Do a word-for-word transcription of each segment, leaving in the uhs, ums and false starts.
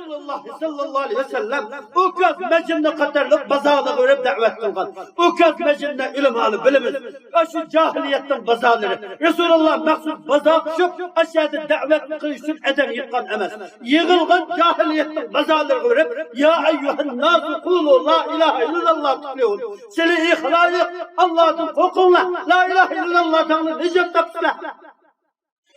رەسۇلۇللاھ سەللەللاھۇ ئەلەيھى ۋەسەللەم ئۇكاز مەجىننى قاتارلىق بازارلارغا بېرىپ دەۋەت قىلغان. ئۇكاز مەجىننى ئۆلىمالار بىلىمىز. ئاشۇ جاھىلىيەتنىڭ بازارلىرى. رەسۇلۇللاھ مەخسۇس بازار قۇرۇپ، ئاشۇ يەردە دەۋەت قىلىش ئۈچۈن ئادەم يىغقان ئەمەس. يىغىلغان جاھىلىيەتنىڭ بازارلىرىغا بېرىپ، يا ئەييۇھەنناسۇ قۇلۇ لا ئىلاھە ئىللاللاھ تۇفلىھۇن. سىلى ئى خالايىق، ئاللاھتىن قورقۇڭلار، لا ئىلاھە ئىللاللاھ دەڭلار، نىجات تاپىسىلەر.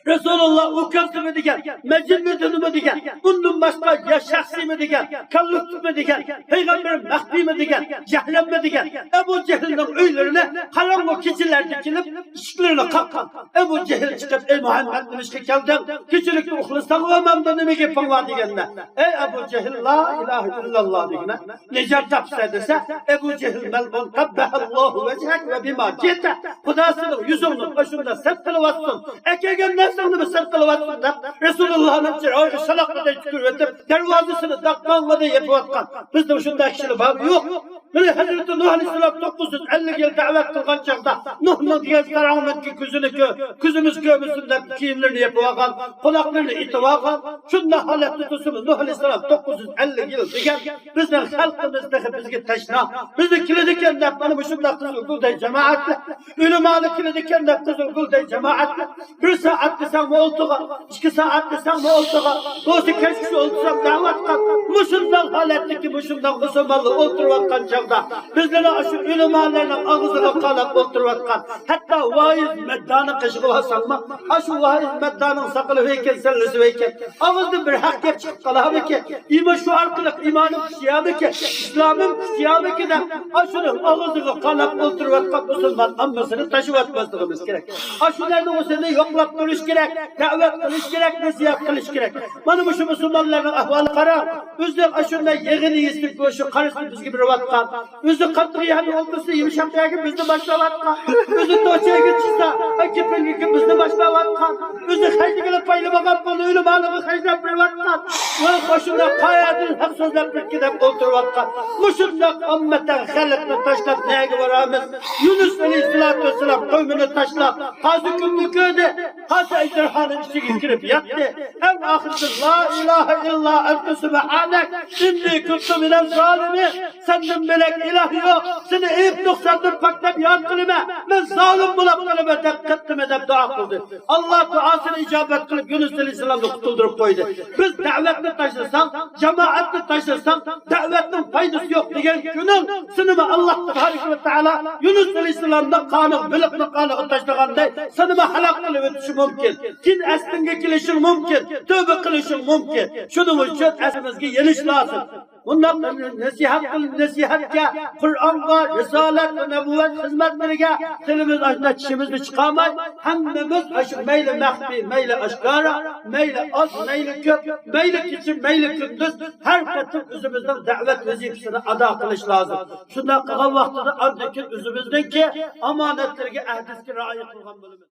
رەسۇلۇللاھ ئۇكازنىمۇ دېگەن، مەجنىنىمۇ دېگەن، ئۇندىن باشقا يا شەخسىيمۇ دېگەن، كاللۇكتىمۇ دېگەن، پەيغەمبىرىم مەخپىيمۇ دېگەن، جەھلەممۇ دېگەن. ئەبۇ جەھىلنىڭ ئۆيلىرىنى قاراڭغۇ كېچىلەردە كېلىپ ئىشىكلىرىنى قاققان. ئەبۇ جەھىل چىقىپ، ئەي مۇھەممەد، نېمە ئىشقا كەلدىڭ؟ كېچىلىكتە ئۇخلىساڭغۇ مەندە نېمە گېپىڭ بار دېگەندە، ئەي ئەبۇ جەھىل، لا ئىلاھە ئىللاللاھ دېگىنە، نىجات تاپىسەن دېسە، ئەبۇ جەھىل مەلئۇن، قەببەھەللاھۇ ۋەجھەك ۋە بىما جىئتە، خۇدا سېنىڭ يۈزۈڭنى ئاشۇنداق سەت قىلىۋاتسۇن، ئەكەلگەن نەرسەڭنىمۇ سەت قىلىۋاتسۇن دەپ، رەسۇلۇللاھنىڭ چىرايىغا شالاققىدەك تۈكۈرۈۋېتىپ، دەرۋازىسىنى داقماڭغىدەك يېپىۋاتقان. بىزدە شۇنداق كىشىلەر بارمۇ؟ يوق. مانا ھەزرىتى نۇھ ئەلەيھىسسالام توققۇز يۈز ئەللىك يىل دەۋەت قىلغان چاغدا، نۇھنىڭ دېگەن قاراڭغۇ كۆزىنى كۆ-، كۆزىمىز كۆرمىسۇن دەپ كىيىملىرىنى يېپىۋالغان، قۇلاقلىرىنى ئېتىۋالغان. شۇنداق ھالەتتە تۇرسىمۇ، نۇھ ئەلەيھىسسالام توققۇز يۈز ئەللىك يىل دېگەن، بىزنىڭ خەلقىمىز تېخى بىزگە تەشنا. بىزنى كېلىدىكەن دەپ مانا مۇشۇنداق قىزىل گۈلدەك جامائەتلەر، ئۆلىمالار كېلىدىكەن دەپ قىزىل گۈلدەك جامائەتلەر، بىر سائەت دېسەڭمۇ ئولتۇرغان، ئىككى سائەت دېسەڭمۇ ئولتۇرغان، بولسا كەچكىچە ئولتۇرسام دەۋاتقان. مۇشۇنداق ھالەتتىكى مۇشۇنداق مۇسۇلمانلار ئولتۇرۇۋاتقان چاغدا، بىزلەرنى ئاشۇ ئۆلىمالارنىڭ ئاغزىغا قالاپ ئولتۇرۇۋاتقان، ھەتتا ۋائىز مەددانىڭ قېشىغا بارساڭمۇ، ئاشۇ ۋائىز مەددانىڭ ساقىلى ۋەكىل، سەللىسى ۋەكىل، ئاغزىدىن بىر ھەق گەپ چىقىپ قالامىكىن؟ ئىمان شۇ ئارقىلىق ئىمانىم كۈچىيەمىكىن؟ ئىسلامىم كۈچىيەمىكىن دەپ، ئاشۇنىڭ ئاغزىغا قاناپ ئولتۇرۇۋاتقان مۇسۇلمان ئاممىسىنى تاشلىۋەتمەسلىكىمىز كېرەك. ئاشۇلارنىڭ ئۆزىنى يوقلاپ تۇرۇش كېرەك، دەۋەت قىلىش كېرەك، نەسىھەت قىلىش كېرەك. مانا مۇشۇ مۇسۇلمانلارنىڭ ئەھۋالىغا قاراڭ. ئۆزى ئاشۇنداق يېغىنى يېسە گۆشى قارىسىنى بىزگە بېرىۋاتقان. ئۆزى قاتتىق يەردە ئولتۇرسا يۇمشاق يەرگە بىزنى باشلاۋاتقان. ئۆزى توچەگە چىقسا، كېپىنگە بىزنى باشلاۋاتقان. ئۆزى خەجلىگىلى پايلىمىغان پۇلنى ئۆلىمالىغا خەجلەپ بېرىۋاتقان. ۋە قوشۇندا قايەردىن ھەق سۆزلەپ بىركى دەپ ئولتۇرۇۋاتقان. مۇشۇنداق ئاممىتەن خەلقنى تاشلاپ نەگە بارامىز؟ يۇنۇس ئەلەيھىسسالاتۇ ۋەسسالام قەۋمىنى تاشلاپ، قازى كۈننى كۆردى. قازى ئەجدىھانىڭ ئىچىگە كىرىپ ياتتى. ئەڭ ئاخىرىدا، لا ئىلاھە ئىللا ئەنتە سۇبھانەك، ئىننى كۇنتۇ مىنەز زالىمىن. سەندىن بۆلەك ئىلاھ يوق، سېنى ئەيىب نۇقساندىن پاكلاپ ياد قىلىمەن، مەن زالىم بولاپ قالىمەن دەپ قىپتىمە دەپ دۇئا قىلدى. ئاللا دۇئاسىنى ئىجابەت قىلىپ، يۇنۇس ئەلەيھىسسالامنى قۇتۇلدۇرۇپ قويدى. بىز دەۋەتنى تاشلىساق، جامائەتنى تاشلىساق، دەۋەتنىڭ پايدىسى يوق دېگەن كۈنۈڭ سېنىمۇ ئاللا تەبارەك ۋە تائالا يۇنۇس ئەلەيھىسسالامنى قانىغا، بېلىقنى قانىغا تاشلىغاندەك سېنىمۇ ھالاك قىلىۋېتىشى مۇمكىن. كېيىن ئەسلىڭگە كېلىشىڭ مۇمكىن، تۆبە قىلىشىڭ مۇمكىن. شۇنىڭ ئۈچۈن ئەسلىمىزگە يېنىش لازىم. بۇنداق نەسىھەت قىل-، نەسىھەتكە، قۇرئانغا، رىسالەت ۋە نەبۇۋۋەت خىزمەتلىرىگە تىلىمىز ئاچما، چىشىمىزنى چىقارماي، ھەممىمىز ئاشۇ مەيلى مەخپىي، مەيلى ئاشكارا، مەيلى ئاز، مەيلى كۆپ، مەيلى كېچە، مەيلى كۈندۈز ھەر قېتىم ئۆزىمىزنىڭ دەۋەت ۋەزىپىسىنى ئادا قىلىش لازىم. شۇنداق قىلغان ۋاقتىدا ئاندىن كېيىن ئۆزىمىزنىڭكى ئامانەتلىرىگە، ئەھدىسىگە رىئايە قىلغان بولىمىز.